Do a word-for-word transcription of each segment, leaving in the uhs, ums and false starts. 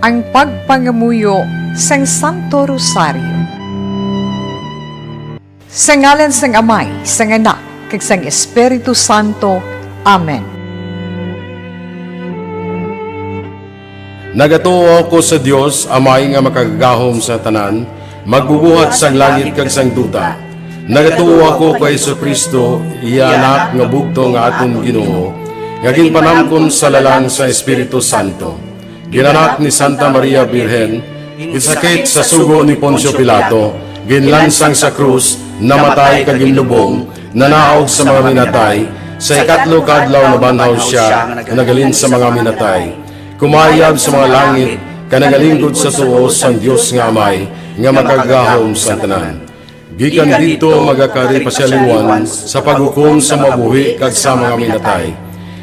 Ang pagpangamuyo sang Santo Rosario. Sa ngalan sang Amay, sang Anak, kag sang Espiritu Santo. Amen. Nagatuo ako sa Dios, Amay nga Makagagahom sa tanan, Magbubuhat sang langit kag sang duta. Nagatuo ako kay Jesu-Cristo, iya Anak nga bugtong nga aton Ginoo, nga ginpanamkon sa lalang sa Espiritu Santo. Ginanak ni Santa Maria Birhen, ginsakit sa sugo ni Poncio Pilato, ginlansang sa krus, namatay kag ginlubong, nanaog sa mga minatay, sa ikatlo ka adlaw nabanhaw sia nga naghalin sa mga minatay. Kumayab sa mga langit, kag nagalingkod sa suo sang Dios nga Amay, nga Makagagahom sa tanan. Gikan didto magakari pa sia liwat sa paghukom sa mga buhi kag sa mga minatay.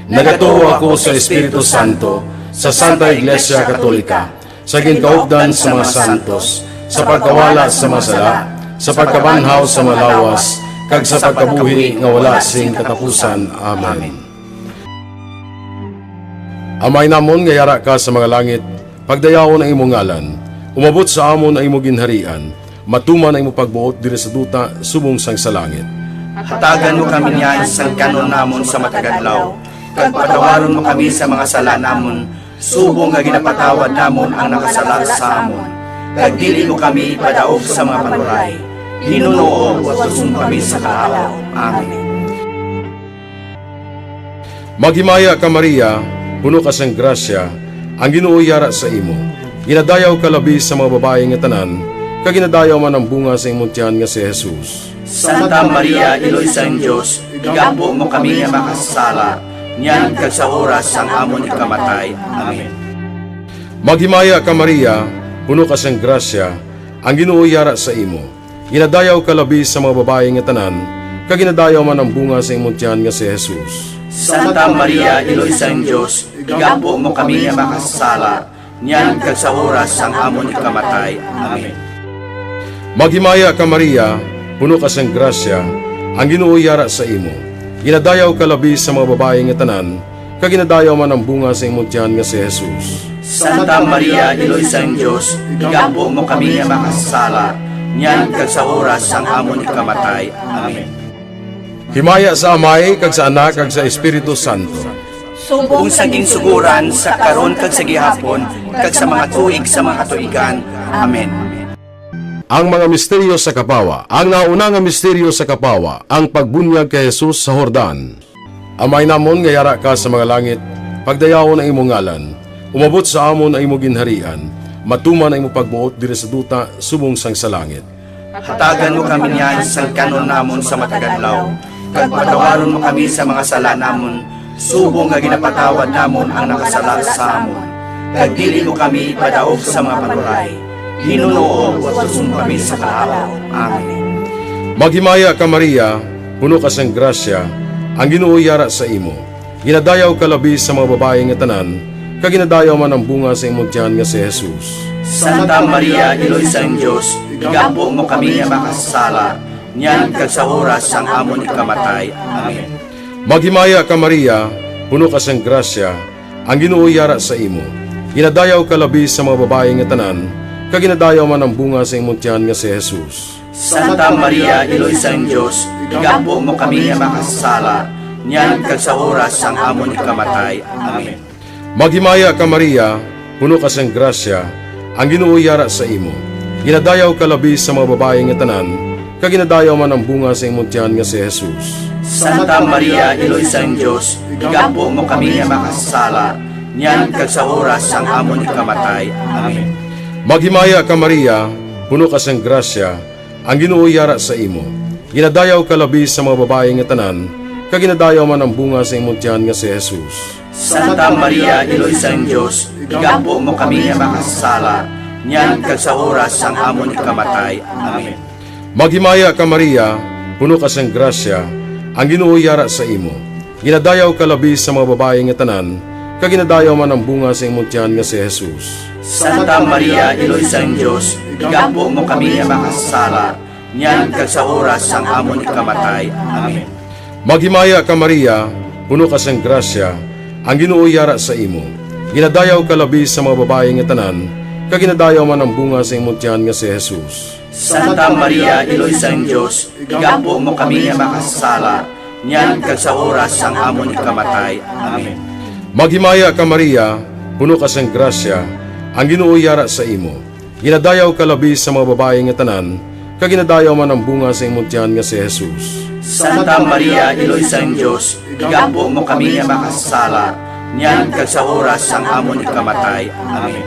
Nagatuo ako sa Espiritu Santo, sa Santa Iglesia Katolika, sa ginkaupdan sa mga santos, sa pagkawala sa mga sala, sa pagkabanhaw sa mga lawas, kag sa pagkabuhi nga wala sing katapusan. Amen. Amay namon nga yara ka sa mga langit, pagdayawon ang imo ngalan. Umabot sa amon ang imo ginharian. Matuman ang imo pagbuot diri sa duta subong sang sa langit. Hatagan mo kami niyan sang kan-on namon sa matag adlaw, kag patawaron mo kami sa mga sala namon, subong nga ginapatawad namon ang nakasala sa amon. Kag dili mo kami ipadaog sa mga panuray. Ginoo, utuson mo kami sa kalaut. Amen. Maghimaya ka, Maria, puno ka sang grasya, ang Ginoo yara sa imo. Ginadayaw ka labi sa mga babayi nga tanan, kag ginadayaw man ang bunga sa imong tiyan nga si Jesus. Santa Maria, Iloy sang Dios, igampo mo kami nga makasasala, niyan kag sa oras sang amon ikamatay. Amen. Maghimaya ka, Maria, puno ka sang grasya, ang Ginoo yara sa imo. Ginadayaw ka labi sa mga babayi nga tanan, kag ginadayaw man ang bunga sa imong tiyan nga si Jesus. Santa Maria, Iloy sang Dios, igampo mo kami nga makasasala, niyan kag sa oras sang amon ikamatay. Amen. Maghimaya ka, Maria, puno ka sang grasya, ang Ginoo yara sa imo. Ginadayaw ka labi sa mga babayi nga tanan, kag ginadayaw man ang bunga sa imong tiyan nga si Jesus. Santa Maria, Iloy sang Dios, igampo mo kami nga makasasala, niyan kag sa oras sang amon ikamatay. Amen. Himaya sa Amay, kag sa Anak, kag sa Espiritu Santo. Subong sa ginsugoran, sa karon, kag sa gihapon, kag sa mga tuig sa mga katuigan. Amen. Ang mga misteryo sa kapawa. Ang nauna nga misteryo sa kapawa, ang pagbunyag kay Jesus sa Jordan. Amay namon nga yara ka sa mga langit, pagdayawon ang imo ngalan. Umabot sa amon ang imo ginharian. Matuman ang imo pagbuot diri sa duta subong sang sa langit. Hatagan mo kami niyan sang kan-on namon sa matag adlaw, kag patawaron mo kami sa mga sala namon, subong nga ginapatawad namon ang nakasala sa amon. Kag dili mo kami ipadaog sa mga panuray. Ginoo, utuson mo kami sa kalaut. Amen. Maghimaya ka, Maria, puno ka sang grasya, ang Ginoo yara sa imo. Ginadayaw ka labi sa mga babayi nga tanan, kag ginadayaw man ang bunga sa imong tiyan nga si Jesus. Santa Maria, Iloy sang Dios, igampo mo kami nga makasasala, niyan kag sa oras sang amon ikamatay. Amen. Maghimaya ka, Maria, puno ka sang grasya, ang Ginoo yara sa imo. Ginadayaw ka labi sa mga babayi nga tanan, kag ginadayaw man ang bunga sa imong tiyan nga si Jesus. Santa Maria, Iloy sang Dios, igampo mo kami nga makasasala, niyan kag sa oras sang amon ikamatay. Amen. Maghimaya ka, Maria, puno ka sang grasya, ang Ginoo yara sa imo. Ginadayaw ka labi sa mga babayi nga tanan, kag ginadayaw man ang bunga sa imong tiyan nga si Jesus. Santa Maria, Iloy sang Dios, igampo mo kami nga makasasala, niyan kag sa oras sang amon ikamatay. Amen. Maghimaya ka, Maria, puno ka sang grasya, ang Ginoo yara sa imo. Ginadayaw ka labi sa mga babayi nga tanan, kag ginadayaw man ang bunga sa imong tiyan nga si Jesus. Santa Maria, Iloy sang Dios, igampo mo kami nga makasasala, niyan kag sa oras sang amon ikamatay. Amen. Maghimaya ka, Maria, puno ka sang grasya, ang Ginoo yara sa imo. Ginadayaw ka labi sa mga babayi nga tanan, kag ginadayaw man ang bunga sa imong tiyan nga si Jesus. Santa Maria, Iloy sang Dios, igampo mo kami nga makasasala, niyan kag sa oras sang amon ikamatay. Amen. Maghimaya ka, Maria, puno ka sang grasya, ang Ginoo yara sa imo. Ginadayaw ka labi sa mga babayi nga tanan, kag ginadayaw man ang bunga sa imong tiyan nga si Jesus. Santa Maria, Iloy sang Dios, igampo mo kami nga makasasala, niyan kag sa oras sang amon ikamatay. Amen. Maghimaya ka, Maria, puno ka sang grasya, ang Ginoo yara sa imo. Ginadayaw ka labi sa mga babayi nga tanan, kag ginadayaw man ang bunga sa imong tiyan nga si Jesus. Santa Maria, Iloy sang Dios, igampo mo kami nga makasasala, niyan kag sa oras sang amon ikamatay. Amen.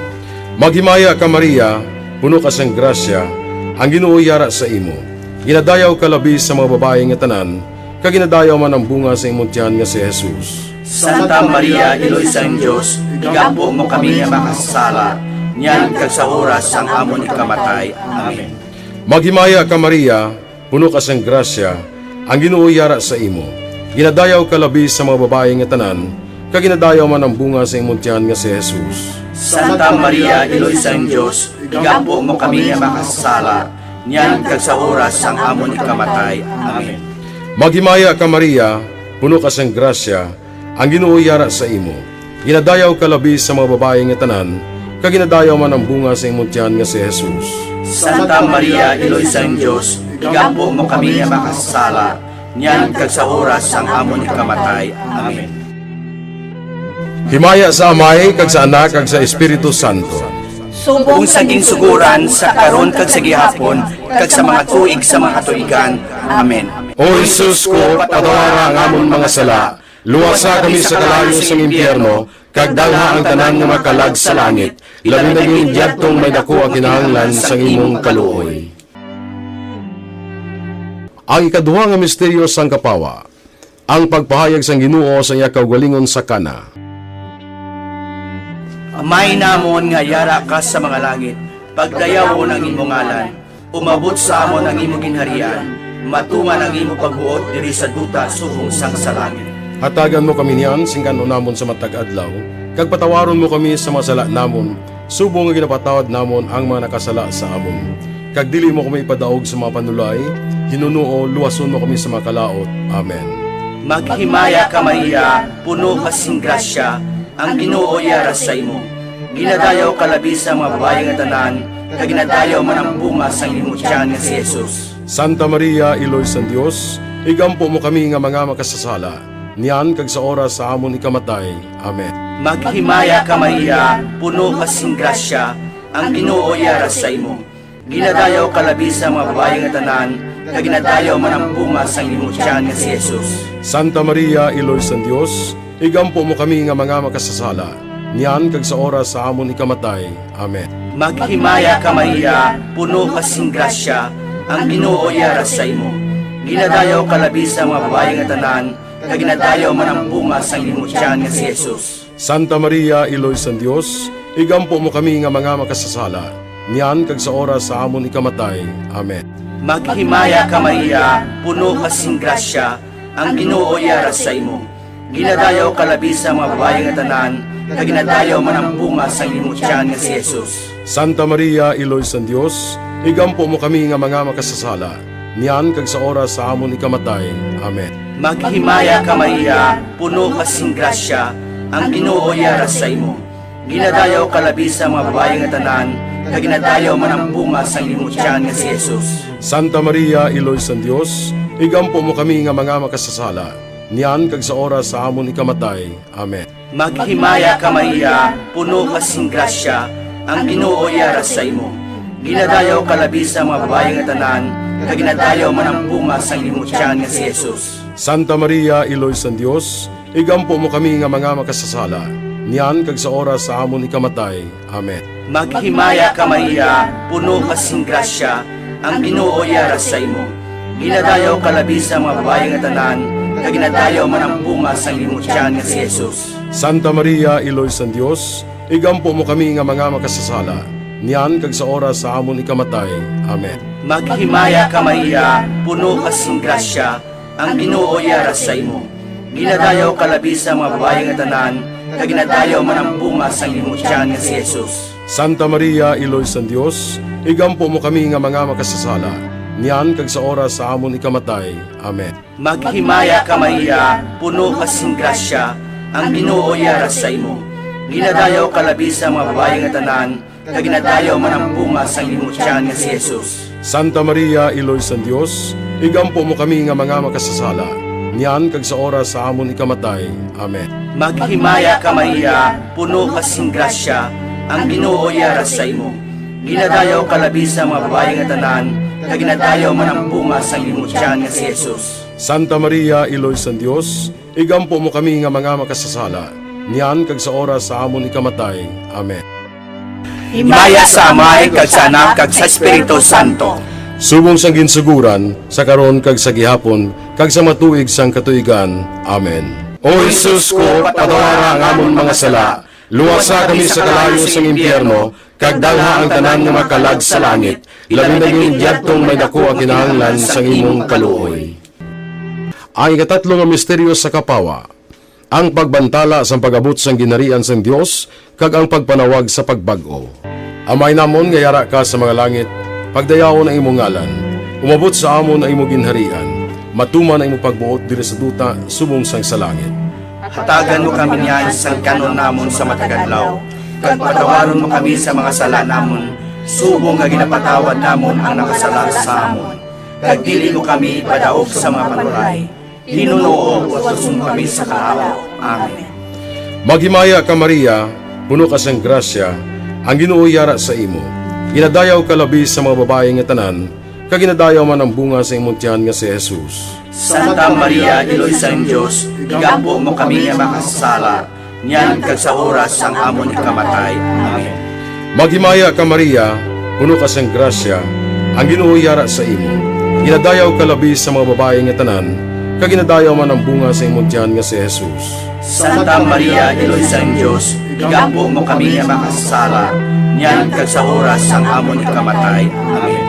Maghimaya ka, Maria, puno ka sang grasya, ang Ginoo yara sa imo. Ginadayaw ka labi sa mga babayi nga tanan, kag ginadayaw man ang bunga sa imong tiyan nga si Jesus. Santa Maria, Iloy sang Dios, igampo mo kami nga makasasala, niyan kag sa oras sang amon ikamatay. Amen. Maghimaya ka, Maria, puno ka sang grasya, ang Ginoo yara sa imo. Ginadayaw ka labi sa mga babayi nga tanan, kag ginadayaw man ang bunga sa imong tiyan nga si Jesus. Santa Maria, Iloy sang Dios, igampo mo kami nga makasasala, niyan kag sa oras sang amon ikamatay. Amen. Maghimaya ka, Maria, puno ka sang grasya, ang Ginoo yara sa imo. Ginadayaw ka labi sa mga babayi nga tanan, kag ginadayaw man ang bunga sa imong tiyan nga si Jesus. Santa Maria, Iloy sang Dios, igampo mo kami nga makasasala, niyan kag sa oras sang amon ikamatay. Amen. Himaya sa Amay, kag sa Anak, kag sa Espiritu Santo. Subong sa ginsugoran, sa karon, kag sa gihapon, kag sa mga tuig sa mga katuigan. Amen. O Jesus ko, patawara ang amon mga sala, luwasa kami sa kalayo sang impyerno, kag dalha ang tanan nga makalag sa langit, labi na gid yadtong may daku ang kinahanglan sang imong kaluoy. Ang ikaduha nga misteryo sang kapawa, ang pagpahayag sang Ginoo sa iya kaugalingon sa Cana. Amay namon nga yara ka sa mga langit, pagdayawon ang imo ngalan, umabot sa amon ang imo ginharian, matungan ang imo pagbuot diri sa duta subong sang sa langit. Hatagan mo kami niyan sing kan-on namon sa matag adlaw, kag patawaron mo kami sa mga sala namon, subong nga ginapatawad namon ang mga nakasala sa amon. Kag dili mo kami ipadaog sa mga panulay, hinunoo, luwason mo kami sa mga kalaut. Amen. Maghimaya ka, Maria, puno ka sing grasya, ang Ginoo yara sa imo. Ginadayaw ka labi sa mga babayi nga tanan, kag ginadayaw man ang bunga sang imo tiyan nga si Jesus. Santa Maria, Iloy sang Dios, igampo mo kami nga mga makasasala, niyan kag sa oras sa amon ikamatay. Amen. Maghimaya ka, Maria, puno ka sing grasya, ang Ginoo yara sa imo. Ginadayaw ka labi sa mga babayi nga tanan, kag ginadayaw man ang bunga sang imo tiyan nga si Jesus. Santa Maria, Iloy sang Dios, igampo mo kami nga mga makasasala, niyan kag sa oras sa amon ikamatay. Amen. Maghimaya ka, Maria, puno ka sing grasya, ang Ginoo yara sa imo. Ginadayaw ka labi sa mga babayi nga tanan, kag ginadayaw man ang bunga sang imo tiyan nga si Jesus. Santa Maria, Iloy sang Dios, igampo mo kami nga mga makasasala, niyan kag sa oras sa amon ikamatay. Amen. Maghimaya ka, Maria, puno ka sing grasya, ang Ginoo yara sa imo. Ginadayaw ka labi sa mga babayi nga tanan, kag ginadayaw man ang bunga sang imo tiyan nga si Jesus. Santa Maria, Iloy sang Dios, igampo mo kami nga mga makasasala, niyan kag sa oras sa amon ikamatay. Amen. Maghimaya ka, Maria, puno ka sing grasya, ang Ginoo yara sa imo. Ginadayaw ka labi sa mga babayi nga tanan, kag ginadayaw man ang bunga sang imo tiyan nga si Jesus. Santa Maria, Iloy sang Dios, igampo mo kami nga mga makasasala, niyan kag sa oras sa amon ikamatay. Amen. Maghimaya ka, Maria, puno ka sing grasya, ang Ginoo yara sa imo. Ginadayaw ka labi sa mga babayi nga tanan, kag ginadayaw man ang bunga sang imo tiyan nga si Jesus. Santa Maria, Iloy sang Dios, igampo mo kami nga mga makasasala, niyan kag sa oras sa amon ikamatay. Amen. Maghimaya ka, Maria, puno ka sing grasya, ang Ginoo yara sa imo. Ginadayaw ka labi sa mga babayi nga tanan, kag ginadayaw man ang bunga sang imo tiyan nga si Jesus. Santa Maria, Iloy sang Dios, igampo mo kami nga mga makasasala, niyan kag sa oras sa amon ikamatay. Amen. Maghimaya ka, Maria, puno ka sing grasya, ang Ginoo yara sa imo. Ginadayaw ka labi sa mga babayi nga tanan, kag ginadayaw man ang bunga sang imo tiyan nga si Jesus. Santa Maria, Iloy sang Dios, igampo mo kami nga mga makasasala, niyan kag sa oras sa amon ikamatay. Amen. Maghimaya ka, Maria, puno ka sing grasya, ang Ginoo yara sa imo. Ginadayaw ka labi sa mga babayi nga tanan, kag ginadayaw man ang bunga sang imong tiyan nga si Jesus. Santa Maria, Iloy sang Dios, igampo mo kami nga mga makasasala, niyan kag sa oras sa amon ikamatay. Amen. Maghimaya ka, Maria, puno ka sing grasya, ang Ginoo yara sa imo. Ginadayaw ka labi sa mga babayi nga tanan, kag ginadayaw man ang bunga sang imong tiyan nga si Jesus. Santa Maria, Iloy sang Dios, igampo mo kami nga mga makasasala, niyan kag sa oras sa amon ikamatay. Amen. Himaya sa Amay, kag sa Anak, kag sa Espiritu Santo. Subong sang ginsuguran, sa karon, kag sa gihapon, kag sa mga tuig sang katuigan. Amen. O Jesus ko, patawara ang amon mga sala, luwasa kami sa kalayo sang impyerno, kag dalha ang tanan nga mga kalag sa langit, labi na gid yadtong may daku ang kinahanglan sang imong kaluoy. Ang ikatatlo nga misteryo sa kapawa, ang pagbantala sang pag-abot sang Ginharian sang Dios kag ang pagpanawag sa pagbag-o. Amay namon nga yara ka sa mga langit, pagdayawon ang imong ngalan. Umabot sa amon ang imong ginharian. Matuman ang imong pagbuot diri sa duta subong sang sa langit. Hatagan mo kami niyan sang kan-on namon sa matag adlaw, kag patawaron mo kami sa mga sala namon, subong nga ginapatawad namon ang nakasala sa amon. Kag dili mo kami ipadaog sa mga panuray. Hinunoo, utuson mo kami sa kalawa. Amen. Maghimaya ka, Maria, puno ka sang grasya, ang Ginoo yara sa imo. Ginadayaw ka labi sa mga babayi nga tanan, kag ginadayaw man ang bunga sa imong tiyan nga si Jesus. Santa Maria, Iloy sang Dios, igampo mo kami nga makasasala, niyan kag sa oras sang amon ikamatay. Amen. Maghimaya ka, Maria, puno ka sang grasya, ang Ginoo yara sa imo. Ginadayaw ka labi sa mga babayi nga tanan, kag ginadayaw man ang bunga sa imong tiyan nga si Jesus. Santa Maria, Iloy sang Dios, igampo mo kami nga makasasala, niyan kag sa oras sang amon ikamatay. Amen.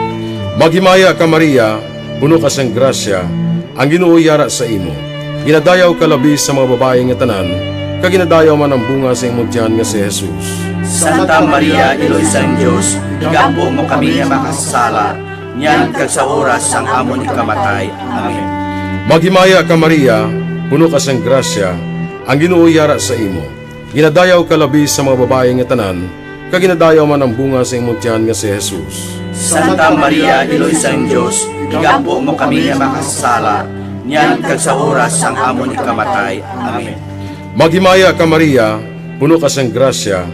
Maghimaya ka, Maria, puno ka sang grasya, ang Ginoo yara sa imo. Ginadayaw ka labi sa mga babayi nga tanan, kag ginadayaw man ang bunga sa imong tiyan nga si Jesus. Santa Maria, Iloy sang Dios, igampo mo kami nga makasasala, niyan kag sa oras sang amon ikamatay. Amen. Maghimaya ka, Maria, puno ka sang grasya, ang Ginoo yara sa imo. Ginadayaw ka labi sa mga babayi nga tanan, kag ginadayaw man ang bunga sa imong tiyan nga si Jesus. Santa Maria, Iloy sang Dios, igampo mo kami nga makasasala, niyan kag sa oras sang amon ikamatay. Amen. Maghimaya ka, Maria, puno ka sang grasya,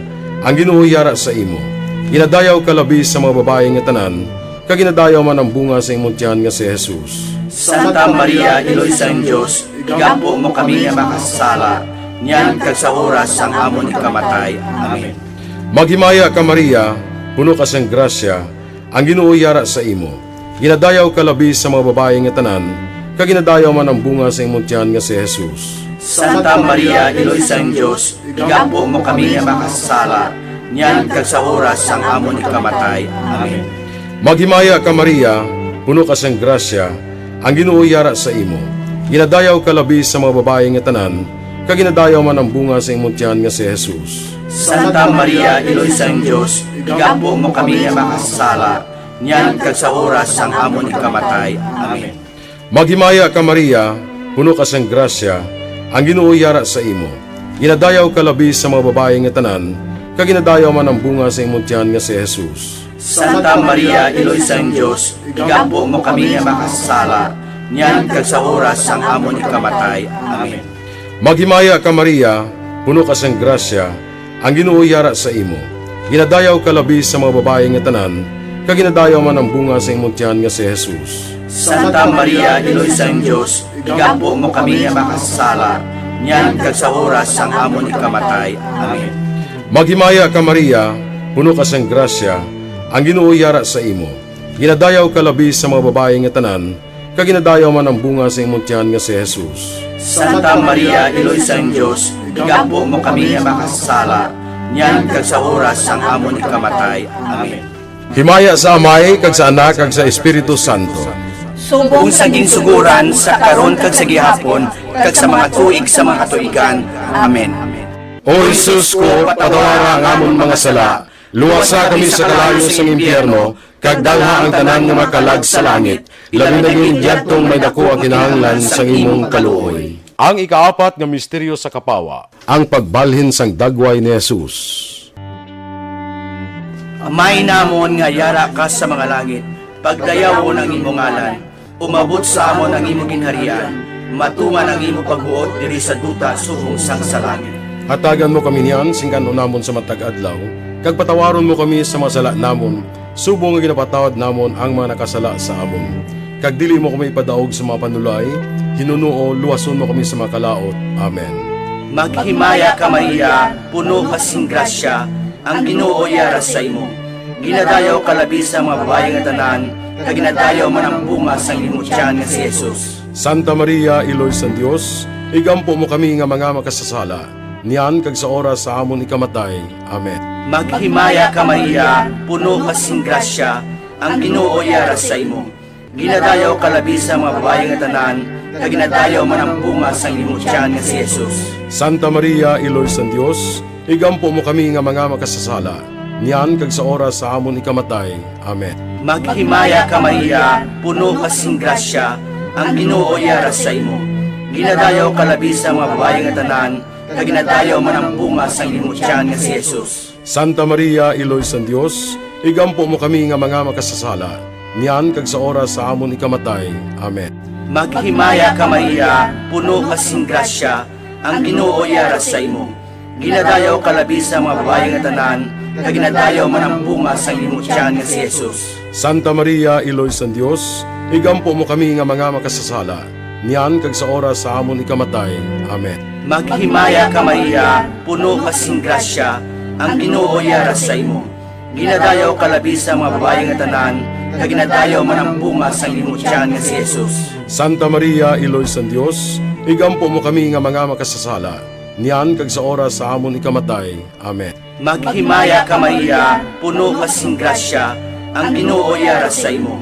ang Ginoo yara sa imo. Ginadayaw ka labi sa mga babayi nga tanan, kag ginadayaw man ang bunga sa imong tiyan nga si Jesus. Santa Maria, Iloy sang Dios, igampo mo kami nga makasasala, niyan kag sa oras sang amon ikamatay. Amen. Maghimaya ka, Maria, puno ka sang grasya, ang Ginoo yara sa imo. Ginadayaw ka labi sa mga babayi nga tanan, kag ginadayaw man ang bunga sa imong tiyan nga si Jesus. Santa Maria, Iloy sang Dios, igampo mo kami nga makasasala, niyan kag sa oras sang amon ikamatay. Amen. Maghimaya ka, Maria, puno ka sang grasya, ang Ginoo yara sa imo. Ginadayaw ka labi sa mga babayi nga tanan, kag ginadayaw man ang bunga sa imong tiyan nga si Jesus. Santa Maria, Iloy sang Dios, igampo mo kami nga makasasala, niyan kag sa oras sang amon ikamatay. Amen. Maghimaya ka, Maria, puno ka sang grasya, ang Ginoo yara sa imo. Ginadayaw ka labi sa mga babayi nga tanan, kag ginadayaw man ang bunga sa imong tiyan nga si Jesus. Santa Maria, Iloy sang Dios, igampo mo kami nga makasasala, niyan kag sa oras sang amon ikamatay. Amen. Maghimaya ka, Maria, puno ka sang grasya, ang Ginoo yara sa imo. Ginadayaw ka labi sa mga babayi nga tanan, kag ginadayaw man ang bunga sa imong tiyan nga si Jesus. Santa Maria, Iloy sang Dios, igampo mo kami nga makasasala, niyan kag sa oras sang amon ikamatay. Amen. Maghimaya ka, Maria, puno ka sang grasya, ang Ginoo yara sa imo. Ginadayaw ka labi sa mga babayi nga tanan, kag ginadayaw man ang bunga sa imong tiyan nga si Jesus. Santa Maria, Iloy sang Dios, igampo mo kami nga makasasala, niyan kag sa oras sang amon ikamatay. Amen. Himaya sa Amay, kag sa Anak, kag sa Espiritu Santo. Subong sa ginsuguran, sa karon, kag sa gihapon, kag sa mga tuig sa mga katuigan. Amen. O Jesus ko, patawara ang amon mga sala, luwasa kami sa kalayo sang impyerno, kag dalha ang tanan nga makalag sa langit, labi na gid yadtong may daku ang kinahanglan sang imong kaluoy. Ang ikaapat nga misteryo sa kapawa, ang pagbalhin sang dagway ni Jesus. Amay namon nga yara ka sa mga langit, pagdayawon ang imo ngalan. Umabot sa amon ang imo ginharian. Matuman ang imo pagbuot diri sa duta subong sang sa langit. Hatagan mo kami niyan sing kan-on namon sa matag adlaw, kag patawaron mo kami sa mga sala namon, subong nga ginapatawad namon ang mga nakasala sa amon. Kag dili mo kami ipadaog sa mga panulay, hinunoo, luwason mo kami sa mga kalaut. Amen. Maghimaya ka, Maria, puno ka sing grasya, ang Ginoo yara sa imo. Ginadayaw ka labi sa mga babayi nga tanan, kag ginadayaw man ang bunga sang imo tiyan nga si Jesus. Santa Maria, Iloy sang Dios, igampo mo kami nga mga makasasala, niyan kag sa oras sa amon ikamatay. Amen. Maghimaya ka, Maria, puno ka sing grasya, ang Ginoo yara sa imo. Ginadayaw ka labi sa mga babayi nga tanan, kag ginadayaw man ang bunga sang imo tiyan nga si Jesus. Santa Maria, Iloy sang Dios, igampo mo kami nga mga makasasala, niyan kag sa oras sa amon ikamatay. Amen. Maghimaya ka, Maria, puno ka sing grasya, ang Ginoo yara sa imo. Ginadayaw ka labi sa mga babayi nga tanan, kag ginadayaw man ang bunga sang imo tiyan nga si Jesus. Santa Maria, Iloy sang Dios, igampo mo kami nga mga makasasala, niyan kag sa oras sa amon ikamatay. Amen. Maghimaya ka, Maria, puno ka sing grasya, ang Ginoo yara sa imo. Ginadayaw ka labi sa mga babayi nga tanan, kag ginadayaw man ang bunga sang imo tiyan nga si Jesus. Santa Maria, Iloy sang Dios, igampo mo kami nga mga makasasala, niyan kag sa oras sa amon ikamatay. Amen. Maghimaya ka, Maria, puno ka sing grasya, ang Ginoo yara sa imo. Ginadayaw ka labi sa mga babayi nga tanan, kag ginadayaw man ang bunga sang imo tiyan nga si Jesus. Santa Maria, Iloy sang Dios, igampo mo kami nga mga makasasala, niyan kag sa oras sa amon ikamatay. Amen. Maghimaya ka, Maria, puno ka sing grasya, ang Ginoo yara sa imo.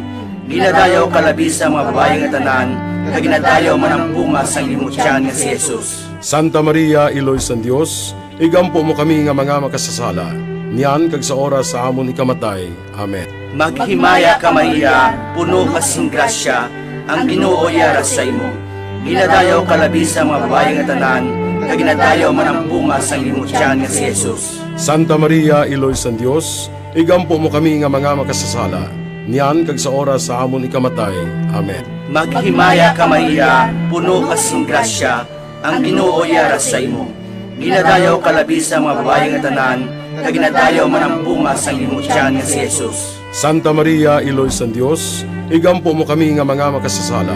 Ginadayaw ka labi sa mga babayi nga tanan, kag ginadayaw man ang bunga sang imo tiyan nga si Jesus. Santa Maria, Iloy sang Dios, igampo mo kami nga mga makasasala, niyan kag sa oras sa amon ikamatay. Amen. Maghimaya ka, Maria, puno ka sing grasya, ang Ginoo yara sa imo. Ginadayaw ka labi sa mga babayi nga tanan, kag ginadayaw man ang bunga sang imo tiyan nga si Jesus. Santa Maria, Iloy sang Dios, igampo mo kami nga mga makasasala, niyan kag sa oras sa amon ikamatay. Amen. Maghimaya ka, Maria, puno ka sing grasya, ang Ginoo yara sa imo. Ginadayaw ka labi sa mga babayi nga tanan, kag ginadayaw man ang bunga sang imo tiyan nga si Jesus. Santa Maria, Iloy sang Dios, igampo mo kami nga mga makasasala,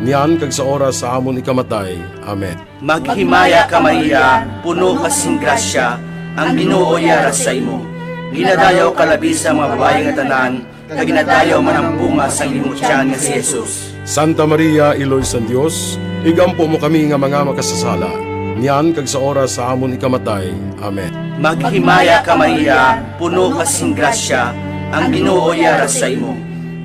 niyan kag sa oras sa amon ikamatay. Amen. Maghimaya ka, Maria, puno ka sing grasya, ang Ginoo yara sa imo. Ginadayaw ka labi sa mga babayi nga tanan, kag ginadayaw man ang bunga sang imo tiyan nga si Jesus. Santa Maria, Iloy sang Dios, igampo mo kami nga mga makasasala, niyan kag sa oras sa amon ikamatay. Amen. Maghimaya ka, Maria, puno ka sing grasya, ang Ginoo yara sa imo.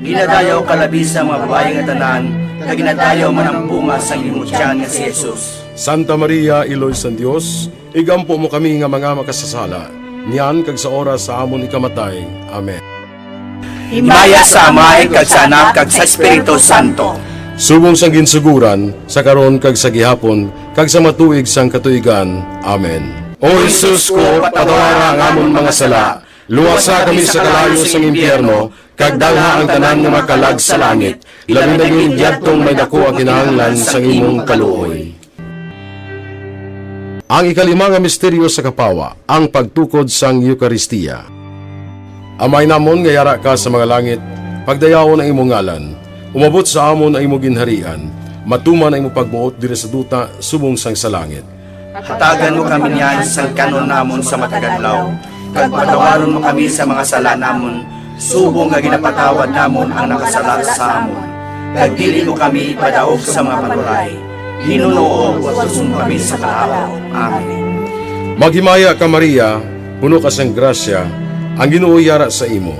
Ginadayaw ka labi sa mga babayi nga tanan, kag ginadayaw man ang bunga sang imo tiyan nga si Jesus. Santa Maria, Iloy sang Dios, igampo mo kami nga mga makasasala, niyan kag sa oras sa amon ikamatay. Amen. Himaya sa Amay, kag sa Anak, kag sa Espiritu Santo. Subong sang ginsuguran, sa karon kag sa gihapon, kag sa matuig sang katuigan. Amen. O Jesus ko, patawara ang amon mga sala, luwasa kami sa kalayo sang impyerno, kag dalha ang tanan nga makalag sa langit, labi na gid yadtong may daku ang kinahanglan sang imong kaluoy. Ang ikalima nga misteryo sa kapawa, ang pagtukod sang Eukaristia. Amay namon nga yara ka sa mga langit, pagdayawon ang imo ngalan, umabot sa amon ang imo ginharian, matuman ang imo pagbuot diri sa duta subong sang sa langit. Hatagan mo kami niyan sang kan-on namon sa matag adlaw, kag patawaron mo kami sa mga sala namon, subong nga ginapatawad namon ang nakasala sa amon. Kag dili mo kami ipadaog sa mga panulay. Hinunoo, luwason mo kami sa kalaut. Amen. Maghimaya ka, Maria, puno ka sang grasya, ang Ginoo yara sa imo.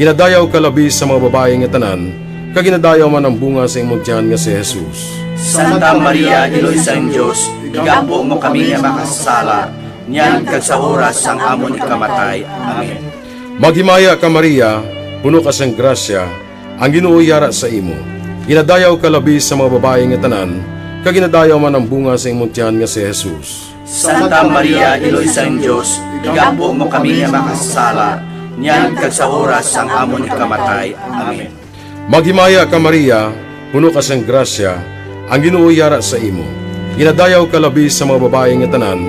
Ginadayaw ka labi sa mga babayi nga tanan, kag ginadayaw man ang bunga sa imong tiyan nga si Jesus. Santa Maria, Iloy sang Dios, igampo mo kami nga makasasala, niyan kag sa oras sang amon ikamatay. Amen. Maghimaya ka, Maria, puno ka sang grasya, ang Ginoo yara sa imo. Ginadayaw ka labi sa mga babayi nga tanan, kag ginadayaw man ang bunga sa imong tiyan nga si Jesus. Santa Maria, Iloy sang Dios, igampo mo kami nga makasasala, niyan kag sa oras sang amon ikamatay. Amen. Maghimaya ka, Maria, puno ka sang grasya, ang Ginoo yara sa imo. Ginadayaw ka labi sa mga babayi nga tanan,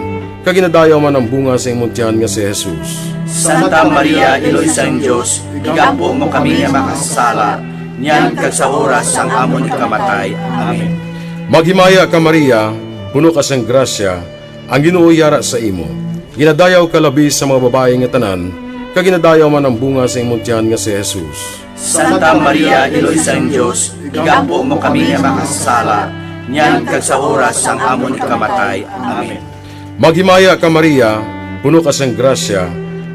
kag ginadayaw man ang bunga sa imong tiyan nga si Jesus. Santa Maria, Iloy sang Dios, igampo mo kami nga makasasala, niyan kag sa oras sang amon ikamatay. Amen. Maghimaya ka, Maria, puno ka sang grasya, ang Ginoo yara sa imo. Ginadayaw ka labi sa mga babayi nga tanan, kag ginadayaw man ang bunga sa imong tiyan nga si Jesus. Santa Maria, Iloy sang Dios, igampo mo kami nga makasasala, niyan kag sa oras sang amon ikamatay. Amen. Maghimaya ka, Maria, puno ka sang grasya,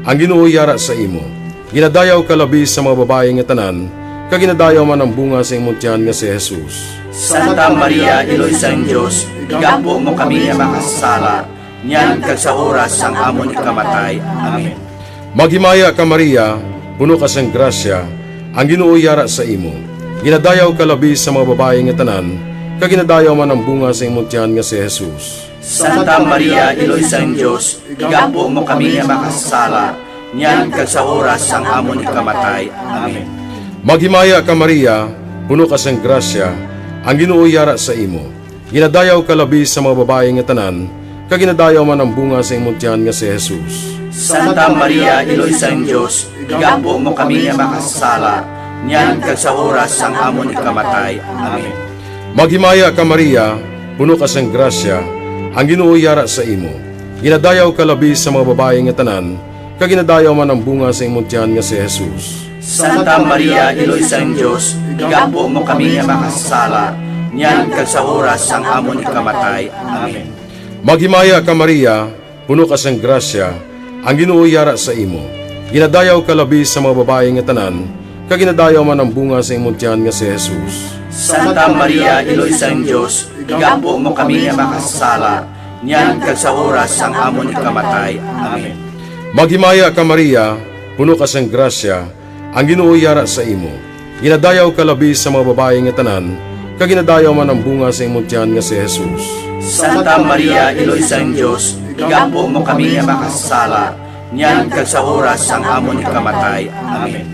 ang Ginoo yara sa imo. Ginadayaw ka labi sa mga babayi nga tanan, kag ginadayaw man ang bunga sa imong tiyan nga si Jesus. Santa Maria, Iloy sang Dios, igampo mo kami nga makasasala, niyan kag sa oras sang amon ikamatay. Amen. Maghimaya ka, Maria, puno ka sang grasya, ang Ginoo yara sa imo. Ginadayaw ka labi sa mga babayi nga tanan, kag ginadayaw man ang bunga sa imong tiyan nga si Jesus. Santa Maria, Iloy sang Dios, igampo mo kami nga makasasala, niyan kag sa oras sang amon ikamatay. Amen. Maghimaya ka, Maria, puno ka sang grasya, ang Ginoo yara sa imo. Ginadayaw ka labi sa mga babayi nga tanan, kag ginadayaw man ang bunga sa imong tiyan nga si Jesus. Santa Maria, Iloy sang Dios, igampo mo kami nga makasasala, niyan kag sa oras sang amon ikamatay. Amen. Maghimaya ka, Maria, puno ka sang grasya, ang Ginoo yara sa imo. Ginadayaw ka labi sa mga babayi nga tanan, kag ginadayaw man ang bunga sa imong tiyan nga si Jesus. Santa Maria, Iloy sang Dios, igampo mo kami nga makasasala, niyan kag sa oras sang amon ikamatay. Amen. Maghimaya ka, Maria, puno ka sang grasya, ang Ginoo yara sa imo. Ginadayaw ka labi sa mga babayi nga tanan, kag ginadayaw man ang bunga sa imong tiyan nga si Jesus. Santa Maria, Iloy sang Dios, igampo mo kami nga makasasala, niyan kag sa oras sang amon ikamatay. Amen. Maghimaya ka, Maria, puno ka sang grasya, ang Ginoo yara sa imo. Ginadayaw ka labi sa mga babayi nga tanan, kag ginadayaw man ang bunga sa imong tiyan nga si Jesus. Santa Maria, Iloy sang Dios, igampo mo kami nga makasasala, niyan kag sa oras sang amon ikamatay. Amen.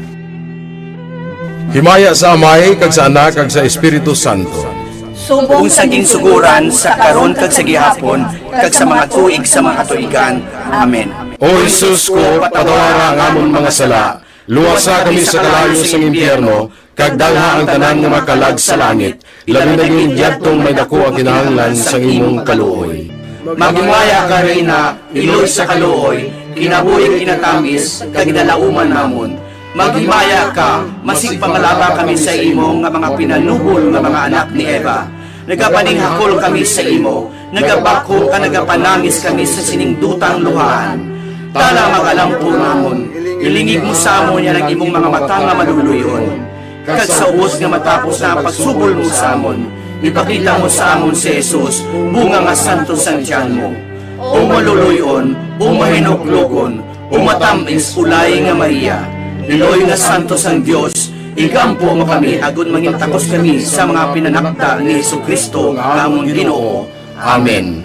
Himaya sa Amay, kag sa Anak, kag sa Espiritu Santo. Subong sa ginsugoran, sa karon, kag sa gihapon, kag sa mga tuig sa mga katuigan. Amen. O Jesus ko, patawara ang amon mga sala, luwasa kami sa kalayo sang impyerno, kag dalha ang tanan nga makalag sa langit, labi na gid yadtong may daku ang kinahanglan sang imong kaluoy. Maghimaya ka, Reyna, iloy sa kaluoy, kinabuhi kinatamis, kag ginalauman namon. Maghimaya ka, masigpangalaba kami sa imo nga mga pinanubol nga mga anak ni Eva. Nagapaninghakol kami sa imo, nagabakho ka, nagapanangis kami sa sining dutang luhaan. Tana, mag-alampo namon, ilingig mo sa amon yan ang imong mga mata nga maluluy-on. Kag sa ubos nga matapos na ang pagsubol mo sa amon, ipakita mo sa amon si Jesus, bunga nga santos sang tiyan mo. O maluluy-on, o mahinuklogon, o matamis, ulay nga Maria, iloy nga santos sang Dios, igampo mo kami agod mangintakos kami sa mga pinanakda ni Jesu-Cristo nga amon Ginoo. Amen.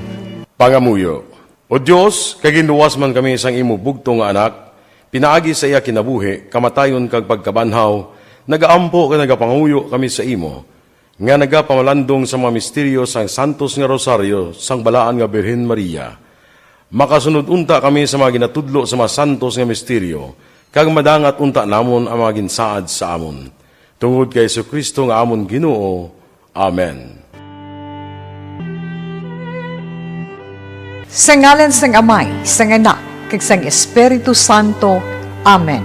Pangamuyo. O Dios, kay ginluwas man kami sang imo bugtong nga Anak, pinaagi sa iya kinabuhi, kamatayon, kag pagkabanhaw, nagaampo kag nagapangamuyo kami sa imo, nga nagapamalandong sa mga misteryo sang santos nga rosaryo sang Balaan nga Birhen Maria. Makasunod unta kami sa mga ginatudlo sa mga santos nga misteryo, kag madangat unta namon ang mga ginsaad sa amon. Tungod kay Jesu-Cristo nga amon Ginoo. Amen. Sa ngalan sang Amay, sang Anak, kag sang Espiritu Santo. Amen.